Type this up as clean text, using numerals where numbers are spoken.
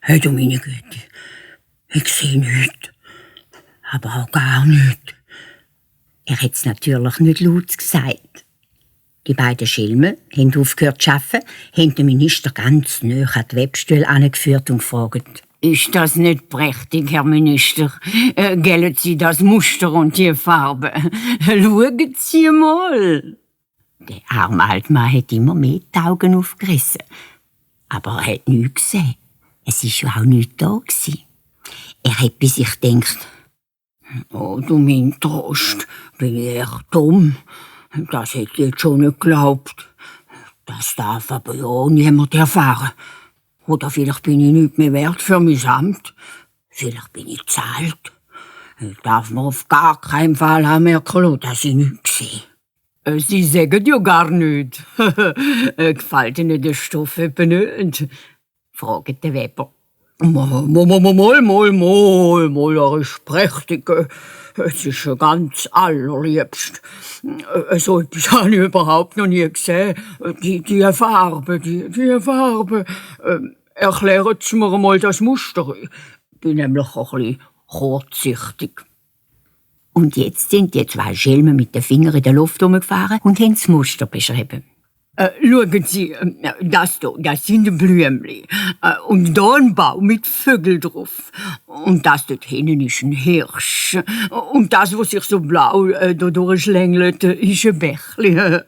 Hey, du meine Güte, ich sehe nichts. Aber auch gar nichts. Er hat es natürlich nicht laut gesagt. Die beiden Schelmen haben aufgehört zu arbeiten, haben den Minister ganz nahe an die Webstühle angeführt und gefragt: Ist das nicht prächtig, Herr Minister? Gellen Sie das Muster und die Farbe? Schauen Sie mal. Der arme alte Mann hat immer mehr die Augen aufgerissen. Aber er hat nichts gesehen. Es war ja auch nichts da. Er hat bei sich gedacht: Oh, du mein Trost, bin ich echt dumm. Das hätte ich jetzt schon nicht geglaubt. Das darf aber ja auch niemand erfahren. Oder vielleicht bin ich nicht mehr wert für mein Amt. Vielleicht bin ich zu alt. Ich darf mir auf gar keinen Fall anmerken lassen, dass ich nichts sehe. Sie sagen ja gar nichts. Gefällt Ihnen der Stoff eben nicht? Fragt der Weber. Mal, er ist prächtig. Es ist ja ganz allerliebst. So etwas habe ich überhaupt noch nie gesehen. Die Farbe. Erklären Sie mir mal das Muster. Ich bin nämlich auch ein bisschen kurzsichtig. Und jetzt sind die zwei Schelmen mit den Fingern in der Luft herumgefahren und haben das Muster beschrieben. Schauen Sie, das sind Blümchen. Und da ein Baum mit Vögeln drauf. Und das dort hinten ist ein Hirsch. Und das, was sich so blau da durchschlängelt, ist ein Bächli.